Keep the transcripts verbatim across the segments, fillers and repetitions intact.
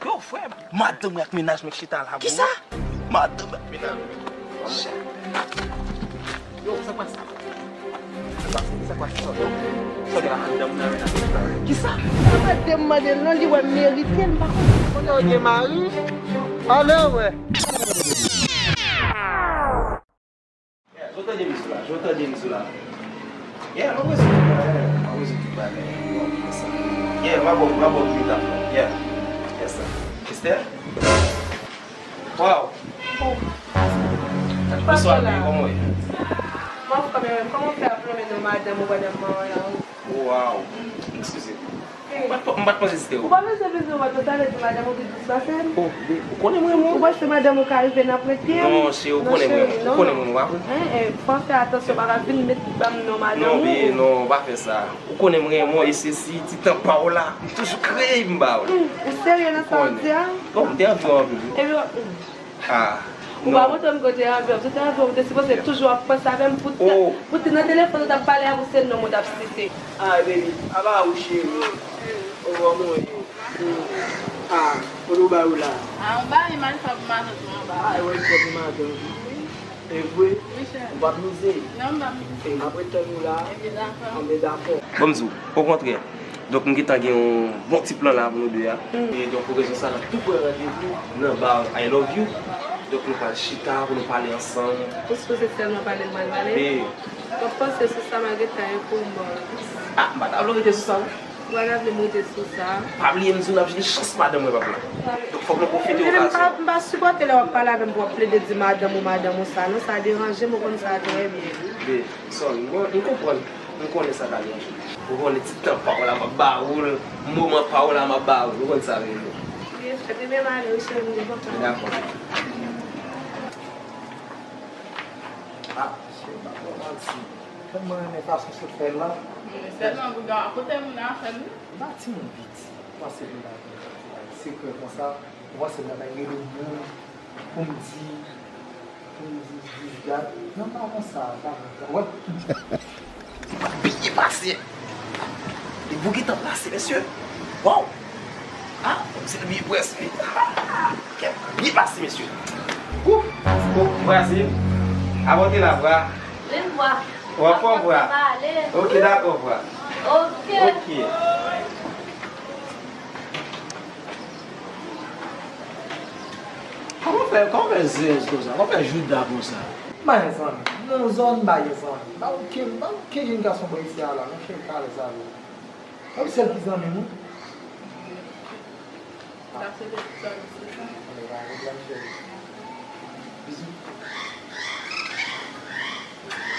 Yo, frè. Madanm mwen ak mennaj mwen chita la, bro. Kisa? Madanm mwen ak mennaj mwen. Yo, sa k pase? Sa k pase? Sa k pase? Sa k pase? Kisa? Sa madanm mande l non, li wè m merite l, m pa konn. Kounye a w gen mari? Ale wè. Yeah, jan w tande m sou la, jan w tande m sou la. Yeah, m ap rezoud tout bagay, yeah, m ap rezoud tout bagay, yeah, m ap fè sa. Yeah, m ap, m ap, m ap, yeah, yes sir. Esther? Wow. Bonswa, baby, kòman w ye? Mwen anfòm, kòman w fè ap lonmen non madanm ou pandan m an la? Oh, wow. Eskize. M pa t, m pa t panse se te ou. Ou pa bezwen vin di w pa t, sa vle di madanm ou pi dous pase m? Oh, baby, ou konnen m renmen w. Ou panse madanm ou ka rive nan pwent pye m? Non, cheri, ou konnen m renmen w. Ou konnen m renmen w, pa vre? Hein, eh, fò w fè atansyon, pa ka vin met ban m non madanm ou. Non, baby, non, pa fè sa. Ou konnen m renmen w, e se si ti tan pa w la, m toujou kreye m ba w. Hmm, ou serye nan sa w di a? Bon, m te anvi w anpil wi. Epi, hmm. Ah, non. Ou pa montre m kote anvi w. Si w te anvi w, ou te sipoze toujou ap panse avè m pou te, pou te nan telefòn ou t ap pale a, pou se non m ou t ap site. Ah, baby, apa ou cheri. Ou wè mwen ye. Ah, kote w bay ou la? Ah, anba, e mari fè pou matant ou anba. Ah, e wè fè pou matant ou. Wi. E vre? Wi, cheri. Ou p ap mize? Non, m p ap mize. E m ap ret tann ou la. Ebyen, dakò. Anben, dakò. Bon, m di w, okontrè. Donk, m gentan gen yon bon ti plan la pou nou de a. E donk, pou rezon sa, n ap tou pran randevou nan bar I Love You. Donk, nou pral chita pou nou pale ansanm. Ou sipoze sèlman pale m pral pale? Wi. W ap panse sou sa malgre tan e pou mò. Ah, m pa ta vle w rete sou sa, non. Ou pa ta vle m rete sou sa? Pa bliye m di w n ap jwenn chans madanm mwen p ap la. Donk, fòk nou pwofite okazyon. M pa, m pa sipòte lè w ap pale avè m pou w ap plede di madanm ou, madanm ou sa, non. Sa deranje m, ou konn sa trè byen. Wi, sorry, mwen, m konprann. M konnen sa ka deranje w. Ou konnen ti tan pa w la, m ap ba ou l. Moman pa w la, m ap ba ou l. Ou konn sa vle di. Byen fèt, ebyen m ale wi, cheri, m gen pòt la. Dakò. Ah, mesye, m pa pran manti. Tèlman renmen fason sot fè l la. Sèlman, bouda, kote moun nan fè m? M pa timoun piti. Panse pou bagay sekrè konsa. Ou panse m ta rele moun pou m di, pou m di, di dat. Non, pa konsa, pa konsa. Wè. Byen pase. Li bouke tan plase, mesye. Wow. Ah, se byen près, wi. Byen pase, mesye. Wouh. Wouh, Brazil. Avante la, bra. Menm bra. Wè, fò bra. Ok, dakò, bra. Ok. Ok. Kòman fè, kòman fè zèz konsa? Kòman fè jouda konsa? M pa gen zanmi. Nan zòn, m pa gen zanmi. M pa okenn, m pa okenn jenn gason bò isi a la, non, cheri, pa alèz avè w. Ou sèl ki zanmi m, wi. Sa se de zanmi, se sa. Anben, pa gen pwoblèm, cheri. Bizou.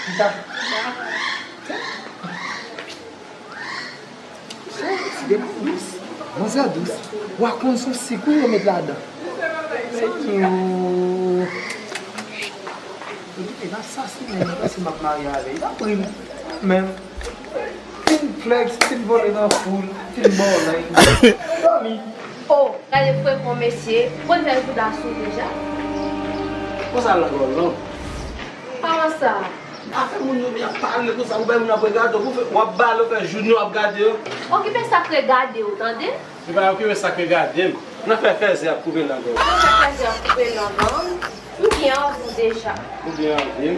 Chita. Ti bebe dous. Manzè dous. W a konn se yon sik wi yo met ladan. Senyè. Yo kite n asasinen m, panse m ap marye avè l. L ap ri m. Men, fin flex, fin vole nan foul, fin bòlèy. Dòmi. Oh, gade frekan mesye, konn fè jouda sou deja. Konsa lang ou long. Kòman sa? Afè moun yo byen pale konsa, ou bay moun ap regade w, w ap bale, w fè jounen w ap gade yo. Okipe sa k regade w, tande? Se pa okipe sa k regade m. Nan fè fèzè ap koupe lang ou. Nan fè fèzè ap koupe lang ou. M byen anvi w deja. Ou byen anvi m.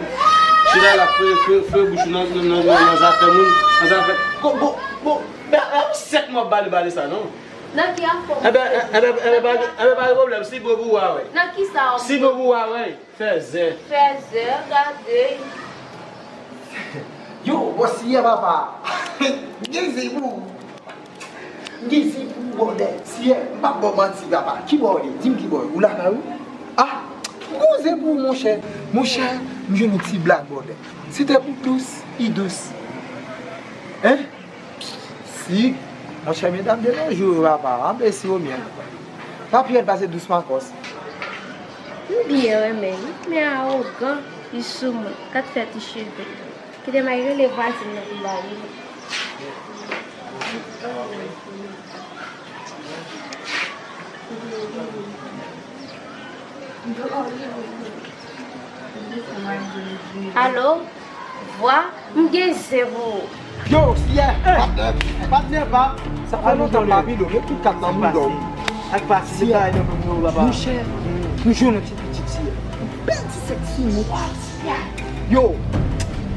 Chita la fre, fre, fre bouch ou nan, nan, nan, nan zafè moun, nan zafè. Bon, bon, bon, men, men, sèt mwa bale, bale sa, non? Nan ki afè w? Enben, enben, enben, pa, enben, pa gen pwoblèm, si bon pou w a wè. Nan ki sa w? Si bon pou w a wè, fèzè. Fèzè, gade. Yo, bòs yè papa. Gen zen pou ou. M gen zen pou ou, bòdè. Siyè, m p ap ba w manti, papa. Kibò w ye? Di m kibò w ye. Ou lakay ou? Ah, m gen zen pou ou, monchè. Monchè, m jwenn yon ti blag, bòdè. Si te pou dous, li dous. Hein? Si, monchè, medam de nos jours, papa. Anbesi o myen. Papyèt pase dous makòs. M byen renmen li, men awogan, li sou mwen. Gad fè ti cheve. Kite m al rele vwazin nan pou l ba li. Alo? Vwa, m gen zen pou ou. Yo, siyè, patnè, patnè pa. Sa fè lontan m pa vin do, men kout kat nan mouda w. Ak pase, se bagay nan menm yo, papa. Monchè, nou jwenn yon ti pitit siyè. Yon bèl ti sèks fi nwa siyè. Yo,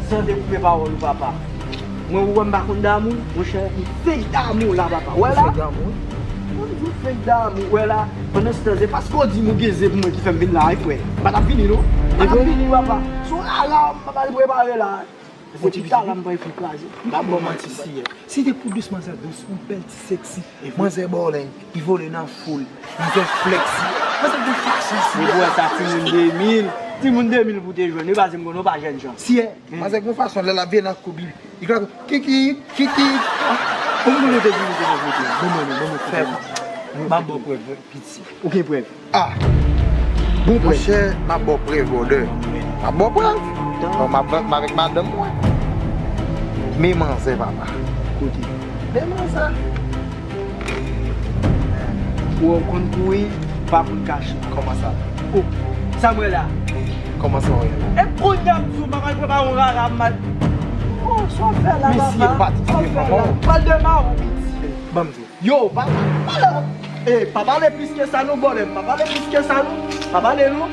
san dekoupe pawòl ou, papa. Mwen, ou wè m pa konn damou, monchè, m fake damou la, papa. Wè la? Fake damou? Mwen di w fake damou, wè la? Pandan se tan, se paske w di m ou gen zen pou mwen ki fè m vin la, wi, frè. M pa t ap vini, non. M pa t ap vini, papa. Se yon lala, m pa pral prepare la. Se pita la m pral fin kraze. M pa ba w manti, siyè. Si te pou dous, manzè dous, yon bèl ti sèksi. Manzè bòlèn, ki vole nan foul. Manzè flèksi. Manzè gen fason, siyè. Depi w wè sa, timoun de mil. Timoun de mil pou te jwenn. Li pa janm konn, ou pa jènjan. Siyè, manzè gen yon fason, lè l ap vye nan koub li. Li ka kiki, kiki. Ou konn nou te di nou te nan kote. Bon, bon, bon, bon, fè. M ap ba w prèv, piti. Ou gen prèv? Ah! Bon prèv. Monchè, m ap ba w prèv, brother. M ap ba w prèv. Bon, m ap, m avèk madanm mwen. Men manzè, papa. Kote? Men manzè. Ou wè, ou konn kouri, pa konn kache. Kòman sa? Oh, sa m wè la? Kòman sa w wè la? E kounye a m di w, m ap al prepare yon rara, m al. Oh, sa w fè la, papa? Mesye, pati ki devan mwen. Pral de mawon, piti. Ban m di w. Yo, pa, pa pale. Eh, pa pale plis ke sa non, bòlèm. Pa pale plis ke sa non. Pa pale non.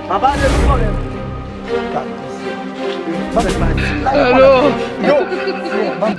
Pa pale non, bòlèm. Hello. Yo, yo, ban m.